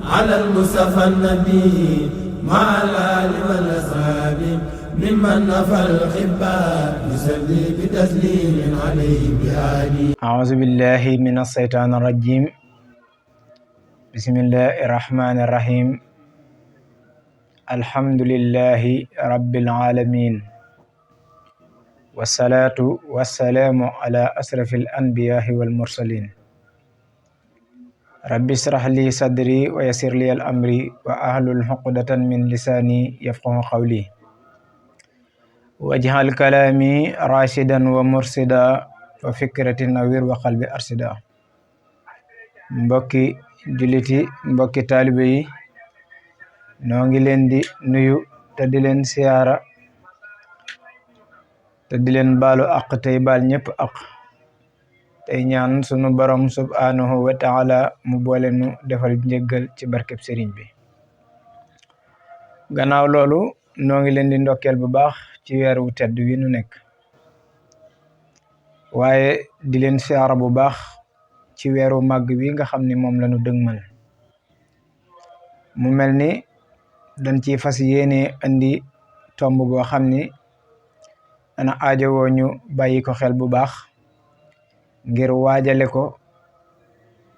على المصطفى النبي مع الآل والأصحاب ممن نفى الخباء يصلي بتسليم عليه بآله. أعوذ بالله من الشيطان الرجيم. بسم الله الرحمن الرحيم. الحمد لله رب العالمين، والصلاة والسلام على أشرف الأنبياء والمرسلين. رب اشرح لي صدري ويسر لي الأمر وأحلل عقدة من لساني يفقهوا قولي واجعل كلامي راشدا ومرشدا وفكرة نوير وقلبي أرشدا. mbokki juliti mbokki taalibe yi noo ngi leen di nuyu te di leen siyaara te di leen baalu àq tey baal ñëpp àq tey ñaan sunu borom subhanahu wa taala mu boole nu defal njëggal ci barkeb sëriñ bi. gannaaw loolu noo ngi leen di ndokkeel bu baax ci weer wu tedd wi nu nekk, waaye di leen siyaara bu baax ci weeru màgg wi nga xam ni moom la ñu dëgmal. mu mel ni dañ ci fas yéene andi tomb boo xam ni ana aajowoo ñu bàyyi ko xel bu baax ngir waajale ko,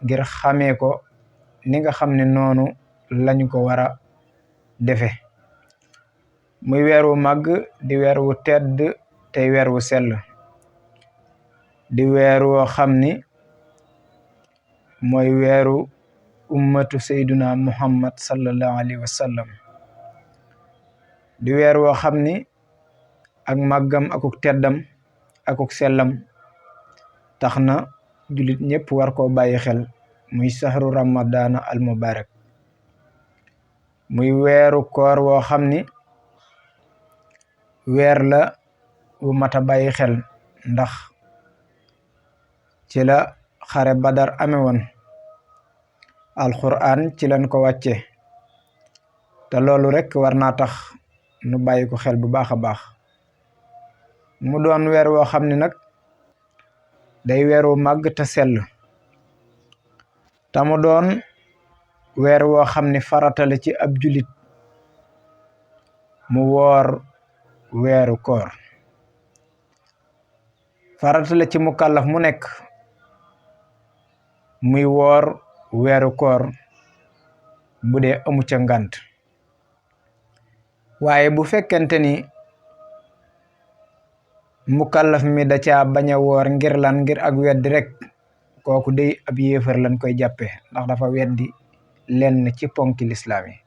ngir xamee ko ni nga xam ne noonu lañu ko war a defe. muy weer wu màgg di weer wu tedd tey weer wu sell, di weer woo xam ni mooy weeru ummatu sayduna muhammad sallallahu alayhi wa sallam. di weer woo xam ni ak màggam akuk teddam akuk sellam tax na jullit ñëpp war koo bàyyi xel. muy sahru ramadana al mubarak, muy weeru koor woo xam ni weer la wu mat a bàyyi xel, ndax ci la xare badar ame woon. alquran ci lañ ko wàcce te loolu rek war naa tax nu bàyyi ko xel bu baax a baax. mu doon weer woo xam ne nag day weer wu màgg te sell, te mu doon weer woo xam ne farata la ci ab julit mu woor weeru koor. farata la ci mukallaf mu nekk muy woor weeru koor bu dee amu ca ngant. waaye bu fekkente ni mukallaf mi da caa bañ a woor ngir lan, ngir ak weddi rek, kooku day ab yéefar lañ koy jàppe, ndax dafa weddi lenn ci ponki lislaam yi.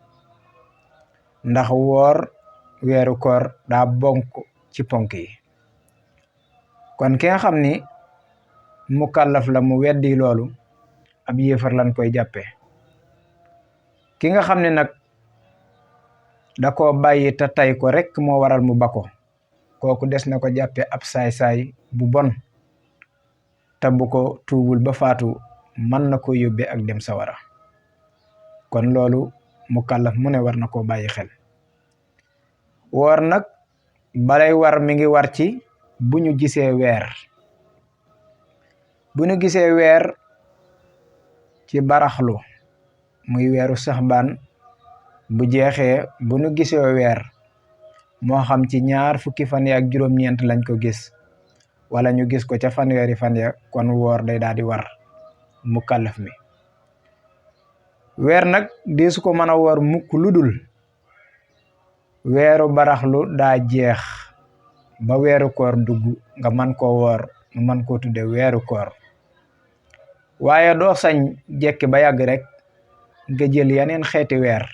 ndax woor weeru koor daa bonk ci ponk yi. kon ki nga xam ni mukallaf la mu weddi loolu ab yéefar lañ koy jàppe. ki nga xam ne nag da koo bàyyi te tay ko rek moo waral mu bako, kooku des na ko jàppe ab saay-saay bu bon, te bu ko tuubul ba faatu mën na ko yóbbee ak dem sawara. kon loolu mukallaf mu ne war na koo bàyyi xel. woor nag balay war mi ngi war ci bu ñu gisee weer. bu ñu gisee weer ci baraxlu muy weeru saxbaan, bu jeexee bu ñu gisee weer moo xam ci ñaar fukki fan ya ak juróom-ñeent lañ ko gis, wala ñu gis ko ca fanweeri fan ya, kon woor day daal di war mukallaf mi. weer nag deesu ko mën a woor mukk lu dul weeru baraxlu daa jeex ba weeru koor dugg nga man koo woor, mu man koo tudde weeru koor. waaye doo sañ jekki ba yàgg rek nga jël yeneen xeeti weer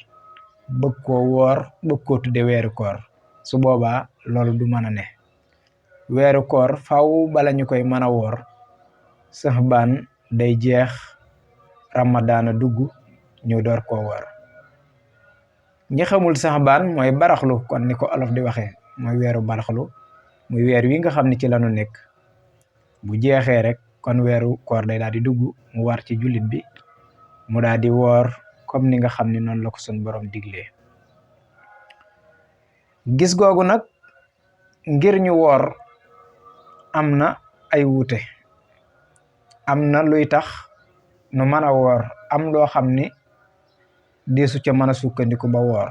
bëgg koo woor, bëgg koo tudde weeru koor. su boobaa loolu du mën a ne. weeru koor faw bala ñu koy mën a woor saxbaan day jeex, ramadaana dugg, ñu door koo woor. ñi xamul saxbaan mooy baraxlu, kon ni ko olof di waxee mooy weeru baraxlu, muy weer wi nga xam ne ci lañu nekk. bu jeexee rek kon weeru koor day daal di dugg, mu war ci jullit bi mu daal di woor comme ni nga xam ne noonu la ko sun borom diglee. gis googu nag ngir ñu woor am na ay wuute. am na luy tax nu mën a woor, am loo xam ni deesu ca mën a sukkandiku ba woor.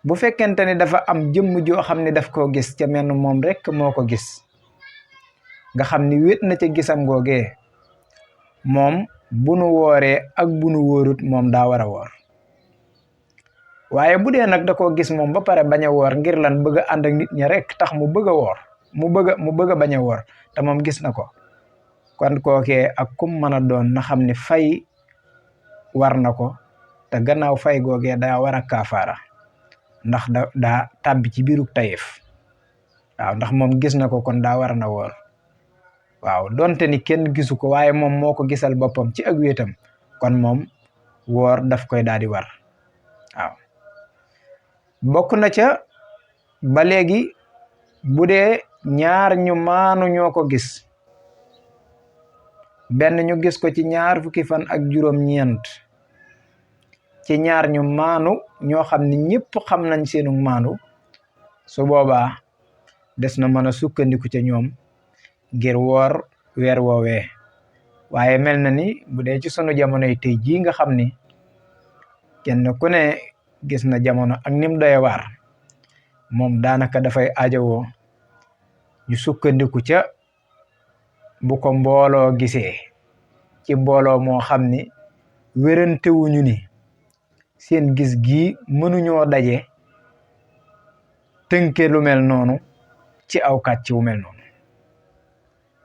bu fekkente ni dafa am jëmm joo xam ne daf koo gis ca menn moom rek moo ko gis nga xam ni wét na ca gisam googee moom bu nu wooree ak bu nu wóorut moom daa war a woor. waaye bu dee nag da koo gis moom ba pare bañ a woor ngir lan bëgg a ànd ak nit ñi rek tax mu bëgg a woor mu bëgg a bañ a woor te moom gis na ko, kon kookee ak kum mën a doon na xam ne fay war na ko te gannaaw fay googee daa war a kaafaara ndax daa tàbbi ci biiru tayef. waaw ndax moom gis na ko kon daa war na woor. waaw donte ni kenn gisu ko waaye moom moo ko gisal boppam ci ak wéetam kon moom woor daf koy daal di war. waaw bokk na ca ba léegi bu dee ñaar ñu maanu ñoo ko gis, benn ñu gis ko ci 2 fukki fan ak juróom-ñeent ci ñaar ñu maanu ñoo xam ne ñëpp xam nañ seenu maanu, su boobaa des na mën a sukkandiku ca ñoom ngir woor weer woowee. waaye mel na ni bu dee ci sunu jamonoy tey jii nga xam ni kenn ku ne gis na jamono ak nim doye waar, moom daanaka dafay aajowoo ñu sukkandiku ca bu ko mbooloo gisee ci mbooloo moo xam ni wérantewuñu ni seen gis gii mënuñoo daje tënke lu mel noonu ci aw kàcc wu mel noonu.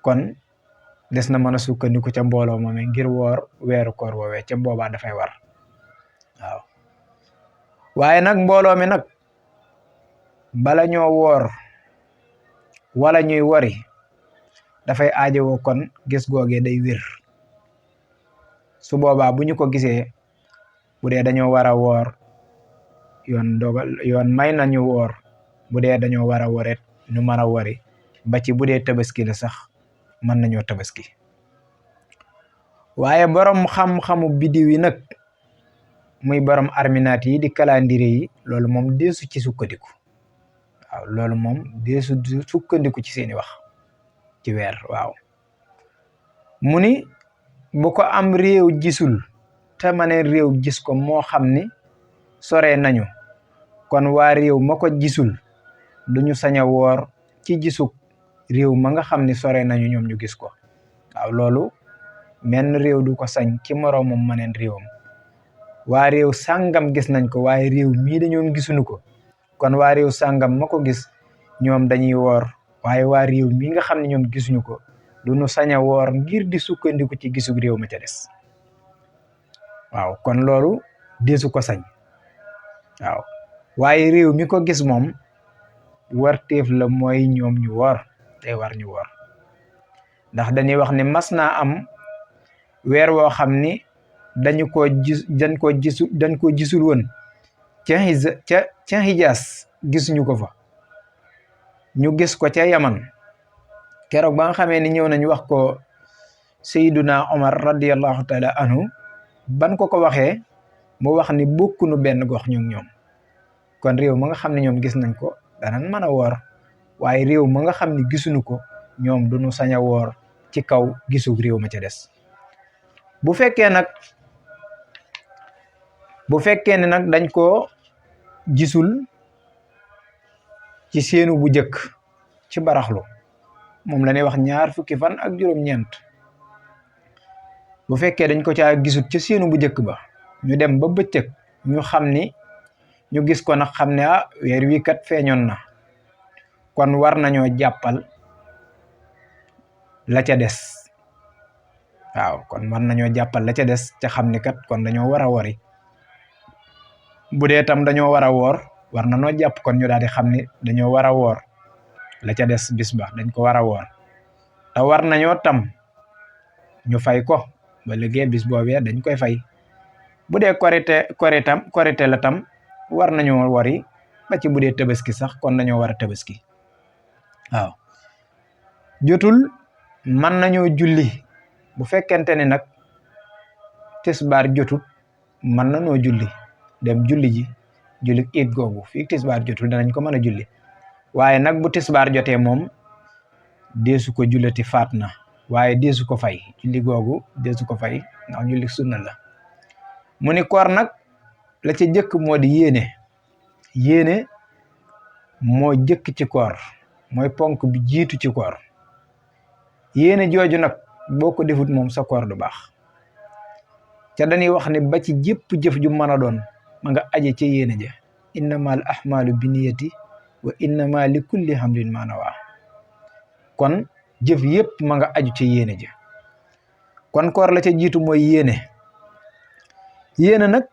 kon des na mën a sukkandiku ca mbooloo moom ngir woor weeru koor woowee ca boobaa dafay war. waaw waaye nag mbooloo mi nag bala ñoo woor wala ñuy wori dafay aajowoo kon gis googee day wér. su boobaa bu ñu ko gisee bu dee dañoo war a woor yoon may nañu woor, bu dee dañoo war a woret ñu mën a wori ba ci bu dee tabaski la sax mën nañoo tabaski. waaye borom xam-xamu bidiw yi nag muy borom arminaat yi di calendrier yi loolu moom deesu ci sukkandiku. waaw loolu moom deesu sukkandiku ci seeni wax ci weer. waaw mu ni bu ko am réew gisul te maneen réew gis ko moo xam ni sore nañu, kon waa réew ma ko gisul duñu sañ a woor ci gisug réew ma nga xam ni sore nañu ñoom ñu gis ko. waaw loolu menn réew du ko sañ ci moroomam maneen réewam. waa réew sàngam gis nañ ko waaye réew mii dañoom gisuñu ko, kon waa réew sàngam ma ko gis ñoom dañuy woor, waaye waa réew mii nga xam ne ñoom gisuñu ko duñu sañ a woor ngir di sukkandiku ci gisug réew ma ca des. waaw kon loolu deesu ko sañ. waaw waaye réew mi ko gis moom warteef la mooy ñoom ñu woor, day war ñu woor. ndax dañuy wax ne mas naa am weer woo xam ni dañ ko gisul woon ca Hijaas gisuñu ko fa, ñu gis ko ca Yaman. keroog ba nga xamee ni ñëw nañ wax ko Sayyiduna Omar radiyallahu taala anhu, ban ko waxee mu wax ni bokkunu benn gox ñoom. kon réew ma nga xam ne ñoom gis nañ ko danañ mën a woor, waaye réew ma nga xam ne gisuñu ko ñoom duñu sañ a woor ci kaw gisug réew ma ca des. bu fekkee ne nag dañ ko gisul ci seenu bu jëkk ci baraxlu, moom la ñuy wax 2 fukki fan ak juróom-ñeent. bu fekkee dañ ko caa gisul ci seenu bu jëkk ba ñu dem ba bëccëg ñu xam ni ñu gis ko nag xam ne weer wi kat feeñoon na, kon war nañoo jàppal la ca des. waaw kon war nañoo jàppal la ca des ca xam ni kat kon dañoo war a wori. bu dee tam dañoo war a woor war na noo jàpp kon ñu daal di xam ni dañoo war a woor la ca des bis ba dañ ko war a woor, te war nañoo tam ñu fay ko ba liggéey bis boobee dañ koy fay. bu dee korite la tam war nañoo wori ba ci bu dee tabaski sax kon dañoo war a tabaski. waaw jotul mën nañoo julli bu fekkente ni nag tisbaar jotut mën nañoo julli dem julli ji julli it googu fii tisbaar jotul danañ ko mën a julli. waaye nag bu tisbaar jotee moom deesu ko julliti faat na, waaye deesu ko fay julli googu deesu ko fay ndax julli sunna la. mu ni koor nag la ca jëkk moo di yéene moo jëkk ci koor, mooy ponk bi jiitu ci koor. yéene jooju nag boo ko defut moom sa koor du baax. ca dañuy wax ne ba ci jëpp jëf ju mën a doon ma nga aje ca yéene ja, innamal ahmalu binniyati wa innama li kulli hamrin ma nawaa. kon jëf yépp ma nga aju ca yéene ja. kon koor la ca jiitu mooy yéene nag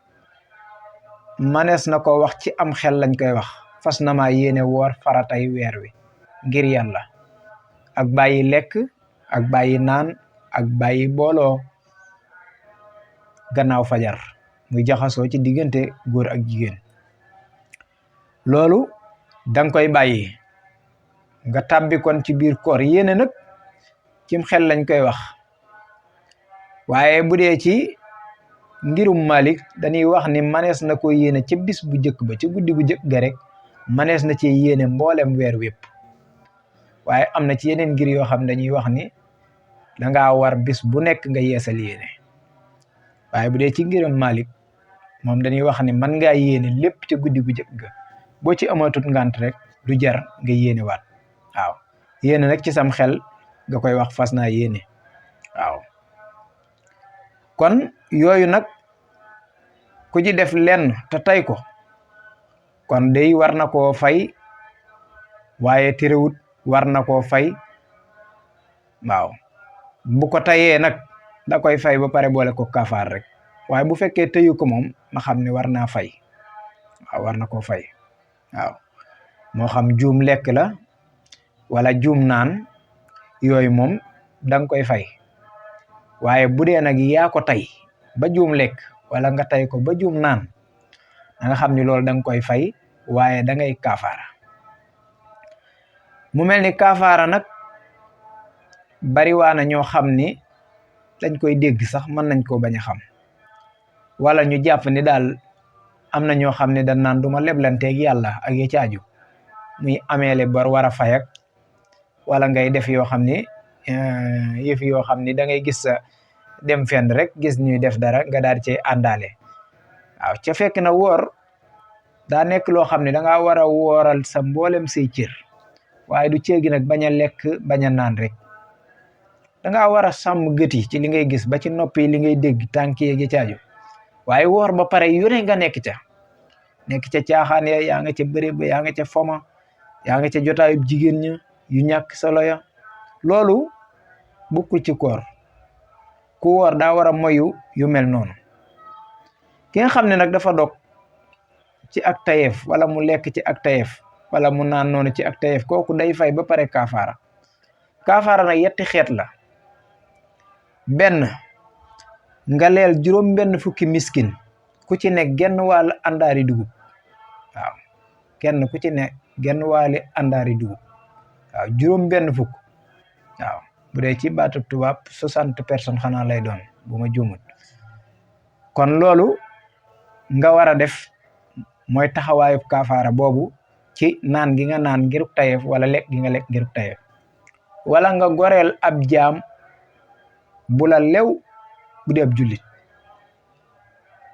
manees na ko wax ci am xel lañ koy wax, fas na maa yéene woor faratay weer wi ngir yàlla, ak bàyyi lekk ak bàyyi naan ak bàyyi booloo gannaaw fajar muy jaxasoo ci diggante góor ak jigéen. loolu danga koy bàyyi nga tàbbi kon ci biir koor. yéene nag cim xel lañ koy wax, waaye bu dee ci ngirum Malik dañuy wax ni manees na ko yéene ca bis bu njëkk ba, ca guddi gu njëkk ga rek manees na ci yéene mboolem weer wépp. waaye am na ci yeneen ngir yoo xam ne dañuy wax ni dangaa war bis bu nekk nga yeesal yéene. waaye bu dee ci ngirum Malik moom dañuy wax ni man ngaa yéene lépp ca guddi gu njëkk ga, boo ci amatut ngant rek du jar nga yéene waat. waaw yéene nag ci sam xel nga koy wax fas naa yéene. waaw kon yooyu nag ku ci def lenn te tay ko kon day war na koo fay, waaye terewut war na koo fay. waaw bu ko tayee nag da koy fay ba pare boole ko kafaar rek, waaye bu fekkee tëyu ko moom ma xam ne war naa fay. waaw war na koo fay. waaw moo xam juum lekk la wala juum naan, yooyu moom danga koy fay. waaye bu dee nag yaa ko tay ba juum lekk wala nga tay ko ba juum naan, da nga xam ni loolu danga koy fay, waaye da ngay kafaara. mu mel ni kafaara nag bari waana ñoo xam ni dañ koy dégg sax mën nañ koo bañ a xam, wala ñu jàpp ni daal am na ñoo xam ne dañ naan duma leblanteeg yàlla ak ya caaju, muy ameele bor war a fay ak wala ngay def yoo xam ni yëf yoo xam ni da ngay gis sa dem fenn rek gis ñuy def dara nga daal di cay àndaale. waaw ca fekk na woor daa nekk loo xam ne da ngaa war a wooral sa mboolem say cër, waaye du ceegi nag bañ a lekk bañ a naan rek. da ngaa war a sàmm gët yi ci li ngay gis ba ci noppi li ngay dégg, tànk yeeg caaju, waaye woor ba pare yone nga nekk ca caaxaan ya, yaa nga ca bëre ba, yaa nga ca foma, yaa nga ca jotaayub jigéen ña yu ñàkk solo ya. loolu bokkul ci koor. ku woor daa war a moyu yu mel noonu. ki nga xam ne nag dafa dog ci ak tayeef wala mu lekk ci ak tayeef wala mu naan noonu ci ak tayeef, kooku day fay ba pare kafaara. kafaara nag yetti xeet la. benn, nga leel juróom benn fukki miskin ku ci ne genn wàll àndaari dugub. waaw kenn ku ci ne genn wàlli àndaari dugub. waaw juróom benn fukk. waaw bu dee ci baatub tubaab 60 personnes xanaa lay doon bu ma juumut. kon loolu nga war a def mooy taxawaayub kafaara boobu ci naan gi nga naan ngiruk tayeef wala lekk gi nga lekk ngiruk tayeef, wala nga goreel ab jaam bu la lew bu dee ab jullit.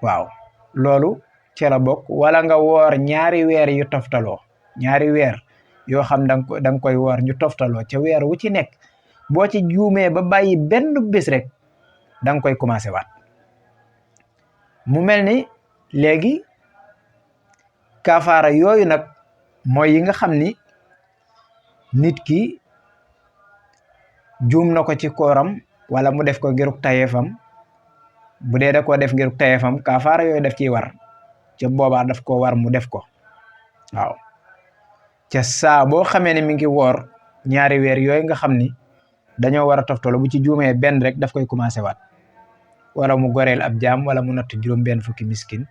waaw loolu ci la bokk. wala nga woor ñaari weer yu toftaloo, ñaari weer yoo xam danga koy woor ñu toftaloo, ca weer wu ci nekk boo ci juumee ba bàyyi benn bés rek danga koy commencé waat. mu mel ni léegi kafaara yooyu nag mooy yi nga xam ni nit ki juum na ko ci kooram wala mu def ko ngiruk tayeefam. bu dee da koo def ngiruk tayeefam, kafaara yooyu def ciy war, ca boobaa daf ko war mu def ko. waaw ca saa boo xamee ne mi ngi woor ñaari weer yooyu nga xam ni dañoo war a toftalo, bu ci juumee benn rek daf koy commencé waat. wala mu goreel ab jaam wala mu natt juróom benn fukki miskin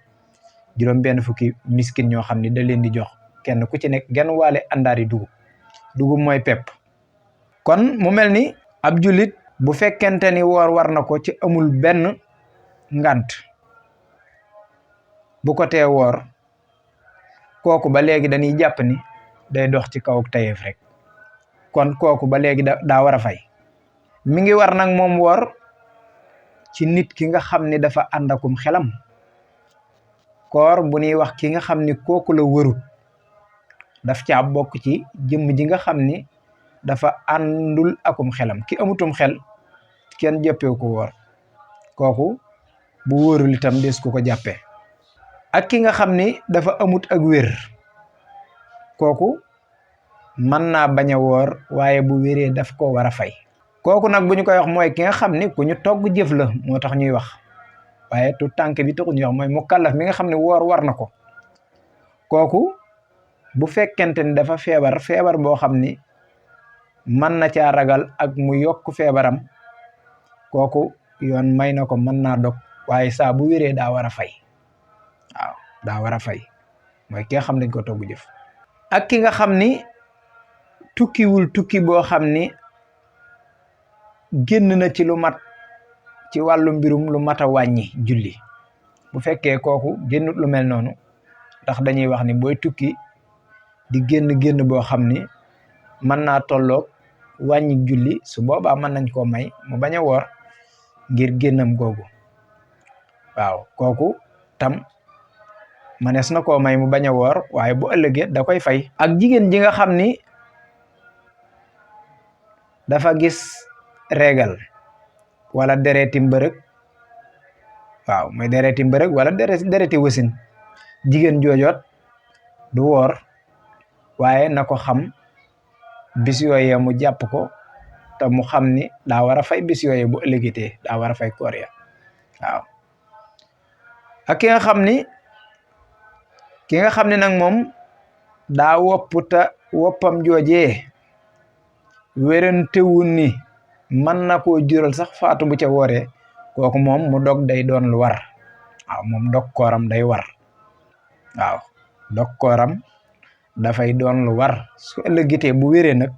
ñoo xam ni da leen di jox kenn ku ci nekk genn waale àndaari dugub mooy pepp. kon mu mel ni ab jullit bu fekkente ni woor war na ko ci amul benn ngant bu ko tee woor, kooku ba léegi dañuy jàpp ni day dox ci kaw tayeef rek. kon kooku ba léegi daa war a fay. mi ngi war nag moom woor ci nit ki nga xam ne dafa ànd akum xelam, koor bu ñuy wax ki nga xam ni kooku la wërut daf caa bokk ci jëmm ji nga xam ni dafa àndul akum xelam. Ki amutum xel kenn jàppewu ko woor, kooku bu wóorul itam des ku ko jàppee. ak ki nga xam ni dafa amut ak wér, kooku mën naa bañ a woor waaye bu wéree daf ko war a fay. kooku nag bu ñu koy wax mooy ki nga xam ni ku ñu togg jëf la moo tax ñuy wax, waaye tu tànk bi taxu ñuy wax, mooy mukallaf mi nga xam ne woor war na ko. kooku bu fekkente ni dafa feebar boo xam ni mën na caa ragal ak mu yokk feebaram, kooku yoon may na ko mën naa dog, waaye saa bu wéree daa war a fay. waaw daa war a fay, mooy ki nga xam dañ ko togg jëf. ak ki nga xam ni tukkiwul tukki boo xam ni génn na ci lu mat ci wàllu mbirum lu mat a wàññi julli. bu fekkee kooku génnut lu mel noonu, ndax dañuy wax ni booy tukki di génn boo xam ni mën naa tolloog wàññi julli, su boobaa mën nañ koo may mu bañ a woor ngir génnam googu. waaw kooku tam manees na koo may mu bañ a woor, waaye bu ëllëgee da koy fay. ak jigéen ji nga xam ni dafa gis régal wala dereti mbërëg, waaw mooy dereti mbërëg wala dereti wasin, jigéen joojoot du woor, waaye na ko xam bis yooyee mu jàpp ko te mu xam ni daa war a fay bis yooyee bu ëllëgitee daa war a fay koor ya. waaw ak ki nga xam ni nag moom daa wopputa woppam joojee wérantewul ni mën na koo jural sax faatu bu ca wooree, kooku moom mu dog day doon lu war. waaw moom dog kooram day war. waaw dog kooram dafay doon lu war, su ëllëgitee bu wéree nag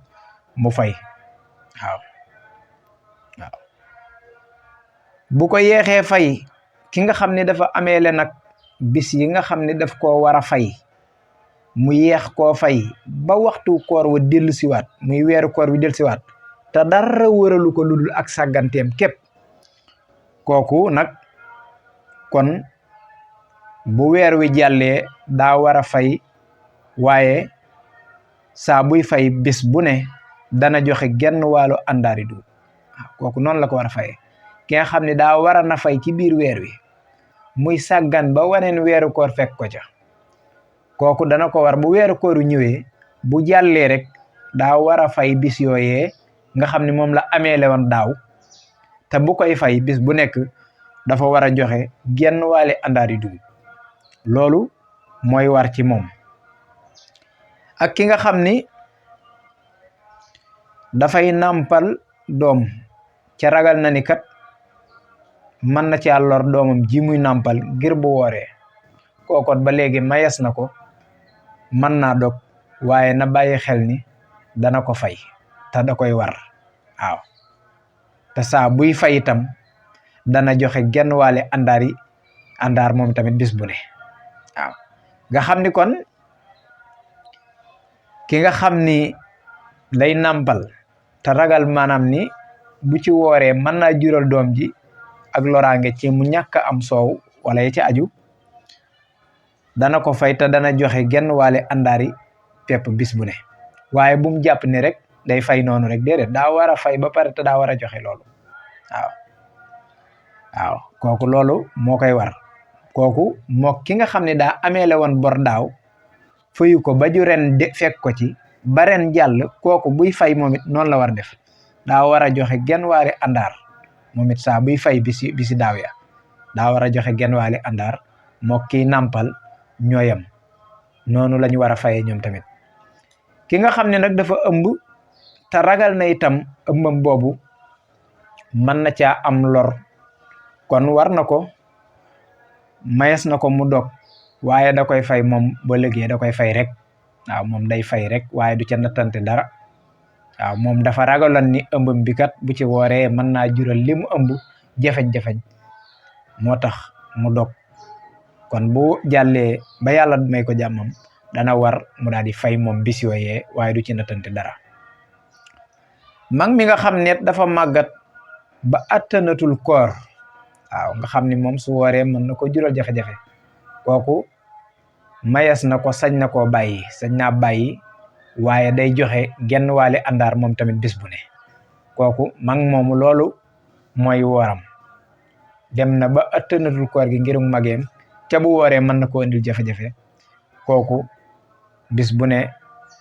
mu fay. waaw bu ko yeexee fay, ki nga xam ne dafa ameele nag bis yi nga xam ne daf koo war a fay, mu yeex koo fay ba waxtu koor wa dellu siwaat, muy weeru koor wi dellu siwaat, te dara wëralu ko ludul ak sàgganteem képp, kooku nag kon bu weer wi jàllee daa war a fay, waaye saa buy fay bis bu ne dana joxe genn wàllu àndaari dugub. kooku noonu la ko war a fayee. ki nga xam ne daa war a na fay ci biir weer wi, muy sàggan ba waneen weeru koor fekk ko ca, kooku dana ko war bu weeru koor wi ñëwee bu jàllee rek daa war a fay bis yooyee nga xam ne moom la ameele woon daaw, te bu koy fay bis bu nekk dafa war a joxe genn wàlli àndaari dugub. loolu mooy war ci moom. ak ki nga xam ni dafay nàmpal doom ca ragal na ni kat mën na caa lor doomam ji muy nàmpal ngir bu wooree, kookoot ba léegi mayes na ko, mën naa dog, waaye na bàyyi xel ni dana ko fay te da koy war. waaw te saa buy fay itam dana joxe genn wàlli àndaar moom tamit bis bu ne. waaw nga xam ni kon ki nga xam ni lay nàmpal te ragal maanaam ni bu ci wooree mën naa jural doom ji ak loraange ci mu ñàkk am soow wala ya ci aju, dana ko fay te dana joxe genn wàlli àndaari pepp bis bu ne. waaye bu mu jàpp ni rek day fay noonu rek, déedéet, daa war a fay ba pare te daa war a joxe loolu. waaw kooku loolu moo koy war. kooku moo ki nga xam ne daa ameele woon bor daaw fayu ko ba ju ren de fekk ko ci ba ren jàll, kooku buy fay moom it noonu la war def, daa war a joxe genn wàlli àndaar moom it saa buy fay bisi daaw ya daa war a joxe genn wàlli àndaar. moo kii nàmpal ñooyam noonu lañu war a fayee ñoom tamit. ki nga xam ne nag dafa ëmb te ragal na itam ëmbam boobu mën na caa am lor, kon war na ko, mayes na ko mu dog, waaye da koy fay moom ba léegi da koy fay rek. waaw moom day fay rek waaye du ca nattante dara. waaw moom dafa ragaloon ni ëmbam bi kat bu ci wooree mën naa jural li mu ëmb jafeñ-jafeñ, moo tax mu dog. kon bu jàllee ba yàlla may ko jàmmam dana war mu daal di fay moom bis yooyee, waaye du ci nattante dara. mag mi nga xam ne dafa màggat ba attanatul koor, waaw nga xam ni moom su wooree mën na ko jural jafe-jafe, kooku mayes na ko, sañ na koo bàyyi, sañ naa bàyyi, waaye day joxe genn waale àndaar moom tamit bis bu ne. kooku mag moomu loolu mooy wooram, dem na ba ëttanatul koor gi ngirum mageem, ca bu wooree mën na koo indil jafe-jafe, kooku bis bu ne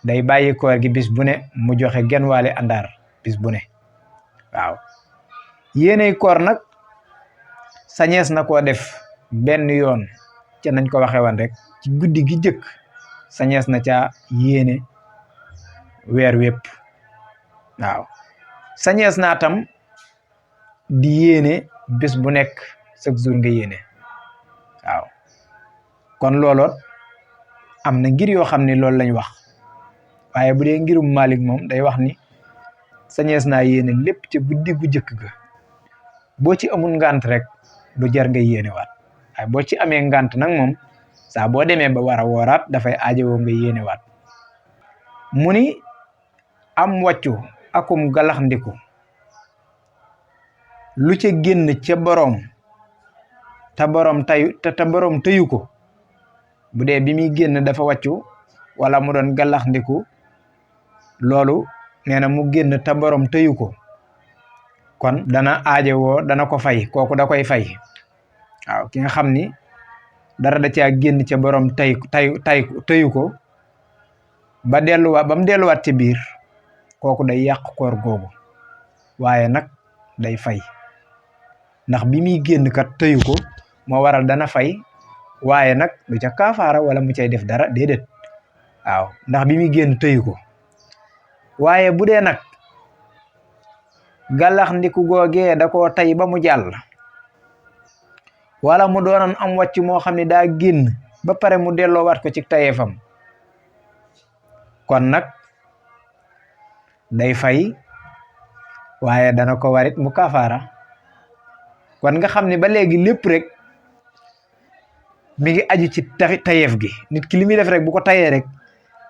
day bàyyi koor gi, bis bu ne mu joxe genn waale àndaar bis bu ne. waaw yéeney koor nag sañees na koo def benn yoon ca nañ ko waxe woon rek ci guddi gi jëkk, sañees na caa yéene weer wépp. waaw sañees naa tam di yéene bis bu nekk chaque jour nga yéene. waaw kon looloot am na ngir yoo xam ne loolu lañ wax, waaye bu dee ngirum Malik moom day wax ni sañees naa yéene lépp ca guddi gu jëkk ga. boo ci amul ngant rek du jar nga yéene waat, waaye boo ci amee ngant nag moom saa boo demee ba war a wooraat dafay aajowoo nga yéene waat. mu ni am wàccu akum galaxndiku lu ca génn ca boroom te boroom tëyu ko, bu dee bi muy génn dafa wàccu wala mu doon galaxndiku, loolu nee na mu génn te boroom tëyu ko, kon dana aajowoo dana ko fay, kooku da koy fay. waaw ki nga xam ni dara da caa génn ca boroom tëyu ko ba mu delluwaat ci biir, kooku day yàq koor googu, waaye nag day fay, ndax bi muy génn kat tëyu ko moo waral dana fay, waaye nag du ca kaafaara wala mu cay def dara, déedéet. waaw ndax bi muy génn tëyu ko. waaye bu dee nag gàllax ndiku googee da koo tay ba mu jàll, wala mu doonoon am wàcc moo xam ne daa génn ba pare mu delloowaat ko ci tayeefam, kon nag day fay, waaye dana ko warit mu kafaara. kon nga xam ne ba léegi lépp rek mi ngi aju ci tayeef gi. nit ki li muy def rek bu ko tayee rek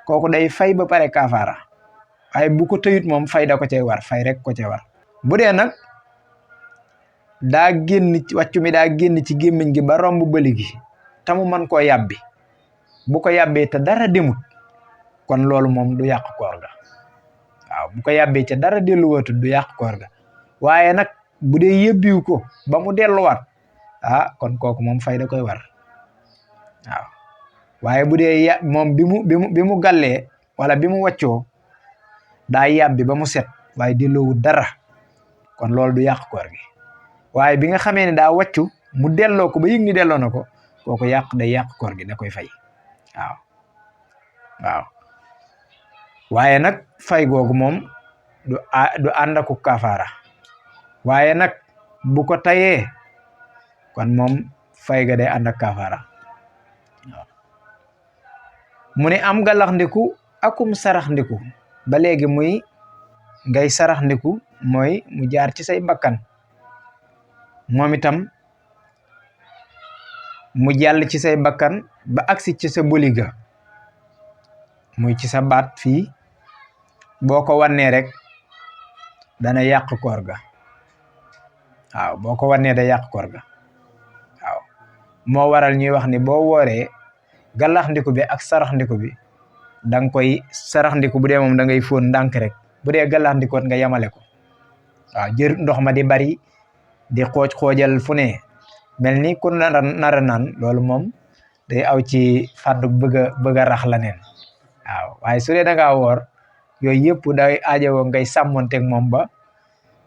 kooku day fay ba pare kafaara, waaye bu ko tëyut moom fay da ko cay war, fay rek ko cay war. bu dee nag daa génn wàccu mi daa génn ci gémmiñ gi ba romb bëli gi te mu mën koo yàbbi, bu ko yàbbee te dara demut, kon loolu moom du yàq koor ga. waaw bu ko yàbbee ca dara delluwaatut du yàq koor ga, waaye nag bu dee yëbbiwu ko ba mu delluwaat, kon kooku moom fay da koy war. waaw waaye bu dee moom bi mu gàllee wala bi mu wàccoo daa yàbbi ba mu set waaye delloowut dara, kon loolu du yàq koor gi. waaye bi nga xamee ne daa wàccu mu delloo ko ba yëg ni delloo na ko, kooku day yàq koor gi, da koy fay. waaw waaye nag fay googu moom du ànd ak kafaara, waaye nag bu ko tayee kon moom fay ga day ànd ak kafaara. mu ne am galax ndiku akum sarax ndiku, ba léegi muy ngay sarax ndiku mooy mu jaar ci say bakkan, moom itam mu jàll ci say bakkan ba agsi ci sa boliga, muy ci sa baat fii, boo ko wannee rek dana yàq koor ga. waaw boo ko wannee da yàq koor ga. waaw moo waral ñuy wax ni boo wooree galax ndiku bi ak sarax ndiku bi da nga koy sarax ndiku bu dee moom da ngay fóon ndànk rek, bu dee galax ndikoot nga yamale ko. waaw jër ndox ma di bari di xoojal fu ne mel ni ku nara naan, loolu moom day aw ci fàddu bëgg a rax la neen. waaw waaye su dee da ngaa woor yooyu yëpp day aajowoo ngay sàmmonteeg moom ba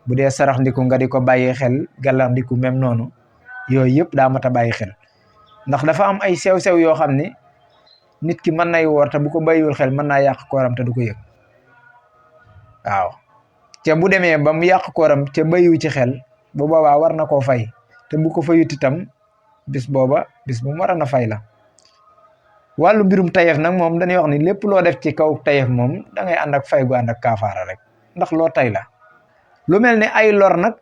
bu dee sarax ndiku nga di ko bàyyi xel, galax ndiku même noonu, yooyu yëpp daa mat a bàyyi xel, ndax dafa am ay sew-sew yoo xam ne nit ki mën nay woor te bu ko bàyyiwul xel mën naa yàq kooram te du ko yëg. waaw te bu demee ba mu yàq kooram te bàyyiwu ci xel, bu boobaa war na koo fay, te bu ko fayut itam bis booba bis bu mu war a na fay la. wàllu mbirum tayeef nag moom dañuy wax ni lépp loo def ci kaw tayeef moom da ngay ànd ak fay gu ànd ak kafaara rek, ndax loo tay la. lu mel ne ay lor nag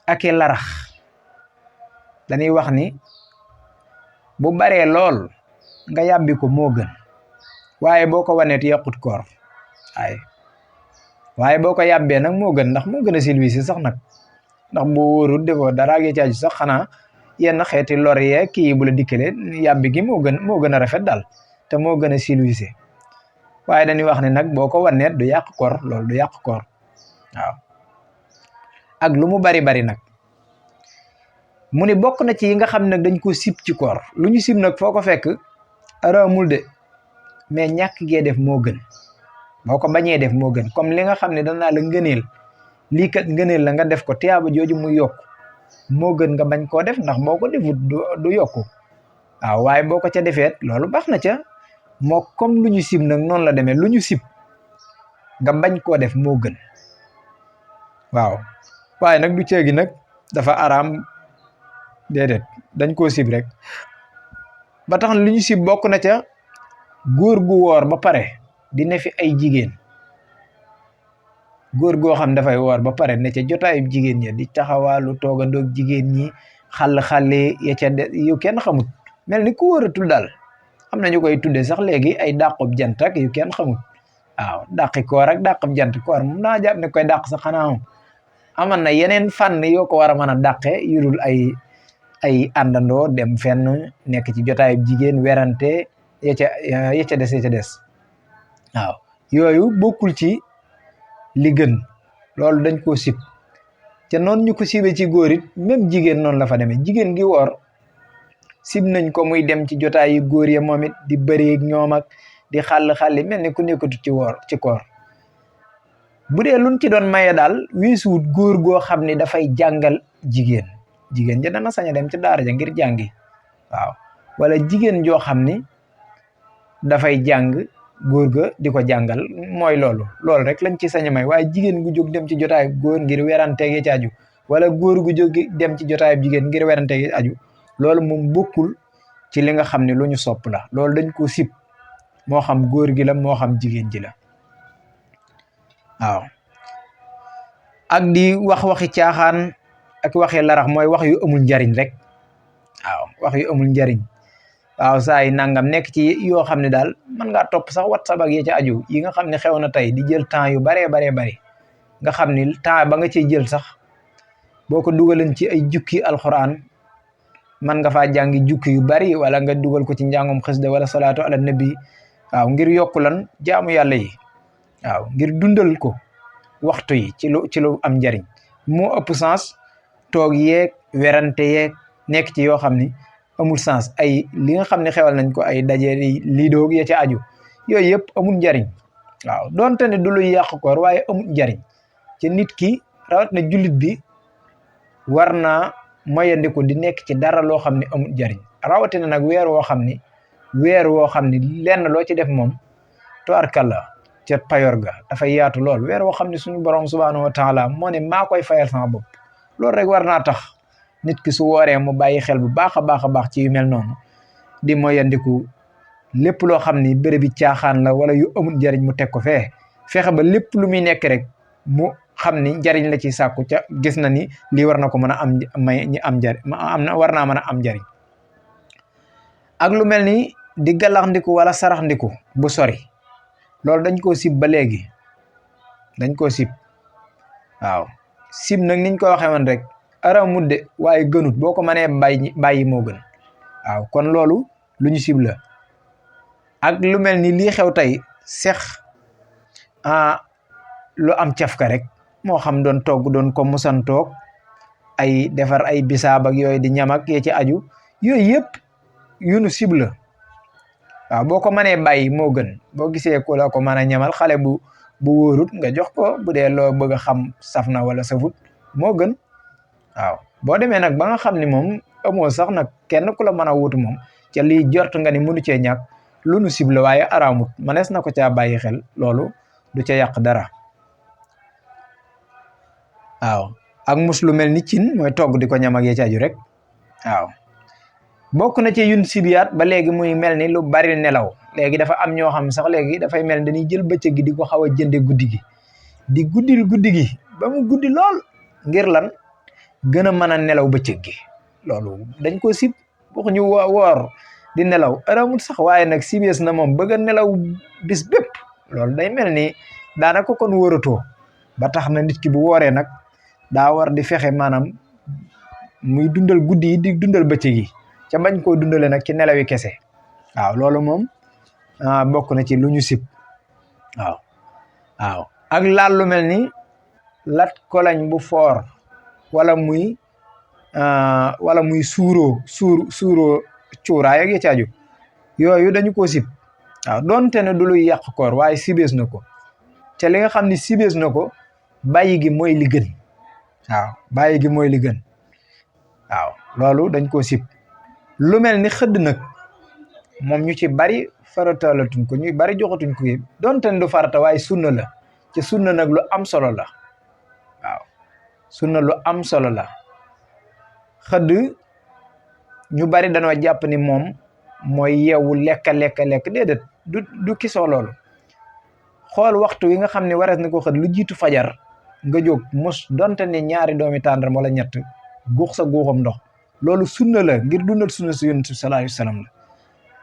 ak i larax dañuy wax ni bu baree lool nga yàbbi ko moo gën, waaye boo ko waneet yàqut koor. waaye boo ko yàbbee nag moo gën, ndax moo gën a silwisi sax nag, ndax boo wóorul defoo dara gi caaju sax xanaa yenn xeeti lor yee kii bu la dikkalee yàbbi gi moo gën a rafet daal te moo gën a siluise waaye dañuy wax ne nag boo ko wanneet du yàq koor loolu du yàq koor waaw ak lu mu bari bari nag mu ni bokk na ci yi nga xam ne nag dañ ko sib ci koor lu ñu sib nag foo ko fekk araamul de mais ñàkk gee def moo gën boo ko bañee def moo gën comme li nga xam ne danaa la ngëneel lii kat ngëneel la nga def ko tiyaaba jooju mu yokk moo gën nga bañ koo def ndax boo ko defut du yokku waaw waaye boo ko ca defeet loolu baax na ca moo comme lu ñu sib nag noonu la demee lu ñu sib nga bañ koo def moo gën waaw waaye nag du ceegi nag dafa araam déedéet dañ koo sib rek ba tax lu ñu sib bokk na ca góor gu woor ba pare di ne fi ay jigéen góor goo xam dafay woor ba pare ne ca jotaayu jigéen ña di taxawaalu toogandoog jigéen ñi xàll-xàlli ya ca yu kenn xamut mel ni ku wóoratul daal am na ñu koy tudde sax léegi ay dàqub jant ak yu kenn xamut waaw dàqi koor ak dàqub jant koor moom naa jàpp ne koy dàq sax xanaa aman na yeneen fànn yoo ko war a mën a dàqe yu dul ay àndandoo dem fenn nekk ci jotaayu jigéen werante ya ca des waaw yooyu bokkul ci li gën loolu dañ koo sib te noonu ñu ko sibee ci góor it même jigéen noonu la fa demee jigéen gi woor sib nañ ko muy dem ci jotaay yu góor ya moom it di bëreeg ñoom ak di xàll-xàlli mel ni ku nekkatu ci koor bu dee luñ ci doon maye daal weesuwut góor goo xam ne dafay jàngal jigéen ja dana sañ a dem ci daara ja ngir jàngi waaw wala jigéen joo xam ni dafay jàng góor ga di ko jàngal mooy loolu rek lañ ci sañ a may waaye jigéen gu jóg dem ci jotaay góor ngir weranteegi ci aju wala góor gu jóg dem ci jotaay jigéen ngir weranteegi aju loolu moom bokkul ci li nga xam ne lu ñu sopp la loolu dañ ko sib moo xam góor gi la moo xam jigéen ji la waaw ak di waxi caaxaan ak waxi larax mooy wax yu amul njariñ rek waaw wax yu amul njariñ waaw saa yi nangam nekk ci yoo xam ne daal mën ngaa topp sax WhatsApp ak yi ca aju yi nga xam ne xew na tey di jël temps yu baree nga xam ni temps ba nga ciy jël sax boo ko dugaleen ci ay jukki alxuraan man nga faa jàngi jukki yu bari wala nga dugal ko ci njàngum xasida wala salaatu ala nabi waaw ngir yokku lan jaamu yàlla yi waaw ngir dundal ko waxtu yi ci lu am njariñ moo ëpp sens toog yeeg werante yeeg nekk ci yoo xam ni amul sens ay li nga xam ne xewal nañ ko ay daje lii doog ya ca aju yooyu yëpp amul njariñ waaw donte ne du luy yàq koor waaye amul njariñ ci nit ki rawat na jullit bi war naa moyandiku di nekk ci dara loo xam ne amul njariñ rawatina nag weer woo xam ni lenn loo ci def moom tubaarkàlla ca payor ga dafay yaatu lool weer woo xam ne suñu borom subhaanahu wa taala moo ne maa koy fayal sama bopp loolu rek war naa tax nit ki su wooree mu bàyyi xel bu baax a baax ci yu mel noonu di moyandiku lépp loo xam ni béréb bi caaxaan la wala yu amul njariñ mu teg ko fexe ba lépp lu muy nekk rek mu xam ni njariñ la ci sàkku ca gis na ni lii war na ko mën a am may ñi am njariñ war naa mën a am njariñ ak lu mel ni di galaxndiku wala saraxndiku bu sori loolu dañ koo sib ba léegi dañ koo sib waaw sib nag niñ ko waxee woon rek aramut de waaye gënut boo ko mënee bàyyi moo gën waaw kon loolu lu ñu sib la ak lu mel ni lii xew tey sex lu am cafka rek moo xam doon togg doon ko musantoog ay defar ay bisaab ak yooyu di ñam ak yee ci aju yooyu yëpp yu nu sib la waaw boo ko mënee bàyyi moo gën boo gisee ku la ko mën a ñamal xale bu wóorut nga jox ko bu dee loo bëgg a xam saf na wala safut moo gën waaw boo demee nag ba nga xam ni moom amoo sax nag kenn ku la mën a wutu moom ca lii jort nga ni mënu cee ñàkk lu nu sib la waaye araamut manees na ko caa bàyyi xel loolu du ca yàq dara waaw ak mus lu mel ni cin mooy togg di ko ñam ak yee ci aju rek waaw bokk na ci yun sibiyaat ba léegi muy mel ni lu bari nelaw léegi dafa am ñoo xam sax léegi dafay mel ni dañuy jël bëccëg gi di ko xaw a jënde guddi gi di guddil guddi gi ba mu guddi lool ngir lan gën a mën a nelaw bëccëg gi loolu dañ ko sib waxuñu woor di nelaw aramut sax waaye nag sibees na moom bëgg a nelaw bis bépp loolu day mel ni daanaka kon wóoratoo ba tax na nit ki bu wooree nag daa war di fexe maanaam muy dundal guddi yi di dundal bëccëg yi ca bañ koo dundale nag ci nelawi kese waaw loolu moom bokk na ci lu ñu sib waaw ak laal lu mel ni lat kolañ bu foor wala muy suuroo cuuraay ak ya caaju yooyu dañu koo sib waaw doonte ne du luy yàq koor waaye sibees na ko te li nga xam ne sibees na ko bàyyi gi mooy li gën waaw bàyyi gi mooy li gën waaw loolu dañ koo sib lu mel ni xëdd nag moom ñu ci bari faratalatuñ ko ñu bari joxatuñ ko yëpp doonte ne du farata waaye sunna la ci sunna nag lu am solo la waaw sunna lu am solo la xëdd ñu bari dañoo jàpp ni moom mooy yeewu lekk déedéet du kisoo loolu xool waxtu wi nga xam ne warees na ko xëdd lu jiitu fajar nga jóg mos donte ne ñaari doomi tàndarma wala ñett guux sa guuxam ndox loolu sunna la ngir dundal sunna si yonent bi sallallahu alayhi wasallam la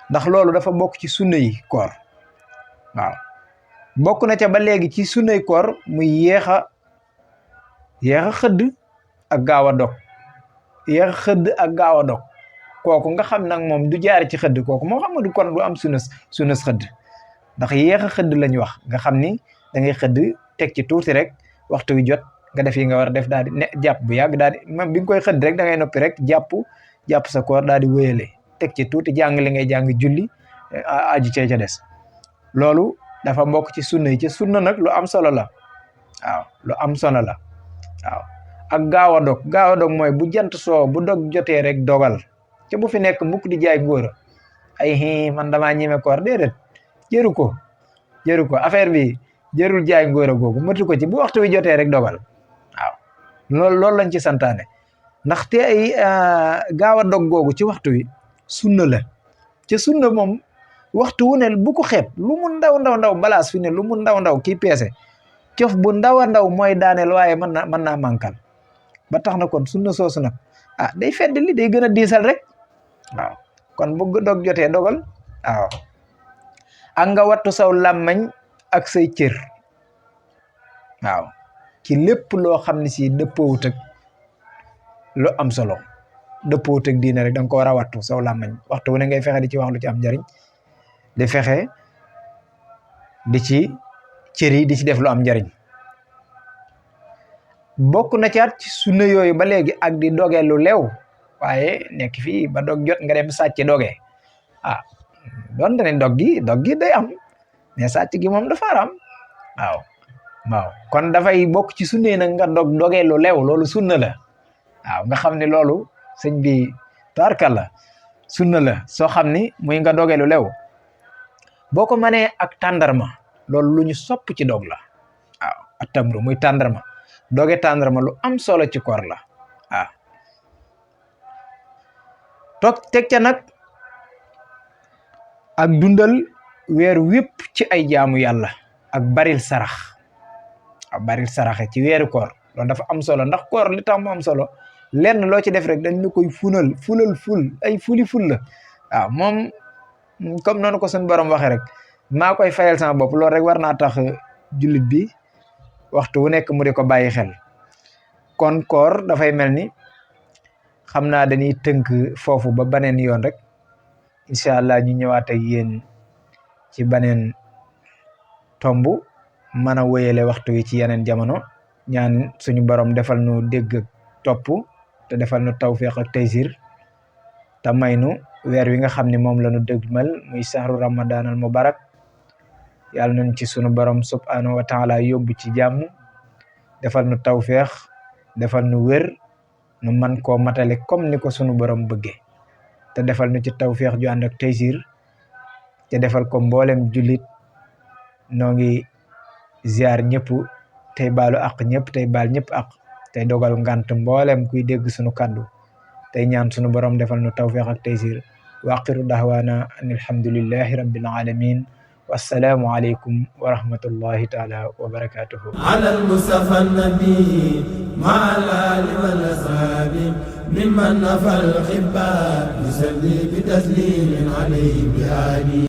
ndax loolu dafa bokk ci sunna yi koor waaw bokk na ca ba léegi ci sunnay koor muy yéex a xëdd ak gaaw a dog kooku nga xam nag moom du jaare ci xëdd kooku moo xam nga du kon du am sunnas xëdd ndax yéex a xëdd lañ wax nga xam ni da ngay xëdd teg ci tuuti rek waxtu wi jot nga def yi nga war a def daal di ne jàpp bu yàgg daal di même bi nga koy xëdd rek da ngay noppi rek jàpp sa koor daal di wéyale teg ci tuuti jàng li ngay jàng julli aju cee ca des loolu dafa bokk ci sunna yi ci sunna nag lu am solo la waaw lu am solo la waaw ak gaaw a dog mooy bu jant soo bu dog jotee rek dogal te bu fi nekk mukk di jaay ngóora ay man damaa ñeme koor déedéet jëru ko affaire bi jërul jaay ngóora googu matu ko ci bu waxtu wi jotee rek dogal waaw loolu lañ ci santaane ndaxte ay gaaw a dog googu ci waxtu wi sunna la ci sunna moom waxtu wu ne bu ko xeeb lu mu ndaw balaas fi ne lu mu ndaw kii peese cof bu ndaw a ndaw mooy daaneel waaye mën naa mànkal ba tax na kon sunna soosu nag day fedd li day gën a diisal rek waaw kon bu dog jotee dogal waaw ak nga wattu saw làmmañ ak say cër waaw ci lépp loo xam ne si dëppoowut ak lu am solo dëppoowut ak diine rek da nga ko war a wattu saw làmmañ waxtu wu ne ngay fexe di ci wax lu ci am njariñ di fexe di ci cër yi di ci def lu am njariñ bokk na caat ci sunna yooyu ba léegi ak di doge lu leew waaye nekk fii ba dog jot nga dem sàcc doge doonte ne dog gi day am mais sàcc gi moom dafa aram waaw kon dafay bokk ci sunna yi nag nga doge lu leew loolu sunna la waaw nga xam ne loolu sëñ bi taarkalla sunna la soo xam ni muy nga doge lu leew boo ko mënee ak tàndarma loolu lu ñu sopp ci dog la waaw ak tamru muy tàndarma doge tàndarma lu am solo ci koor la waaw toog teg ca nag ak dundal weer wépp ci ay jaamu yàlla ak baril saraxe ci weeru koor loolu dafa am solo ndax koor li tax mu am solo lenn loo ci def rek dañ la koy ful ay fuli la waaw moom comme noonu ko suñu borom waxee rek maa koy fayal sama bopp loolu rek war naa tax jullit bi waxtu wu nekk mu di ko bàyyi xel kon koor dafay mel ni xam naa dañuy tënk foofu ba baneen yoon rek incha allah ñu ñëwaat ak yéen ci baneen tomb mën a wéyale waxtu wi ci yeneen jamono ñaan suñu borom defal nu dégg ak topp te defal nu tawfiq ak taysir te may nu weer wi nga xam ne moom la ñu dëgmal muy sahru ramadan al mubarak yàlla nañ ci sunu borom subhanahu wa taala yóbbu ci jàmm defal nu tawfiq defal nu wér nu man koo matale comme ni ko sunu borom bëggee te defal nu ci tawfiq ju ànd ak taysir te defal ko mboolem jullit noo ngi ziar ñëpp tey baalu ak ñëpp tey baal ñëpp ak tey dogal ngant mboolem kuy dégg sunu kàddu tey ñaan sunu borom defal nu tawfiq ak taysir wa axiru dahwana an alhamdulillahi rabbil alamin wassalaamu aleykum wa rahmatullahi taala wa barakatuhu ala almustafa annabi ma al ali wal ashabi mimman nafa alxibba yusalli bi taslimin alayhi bi ali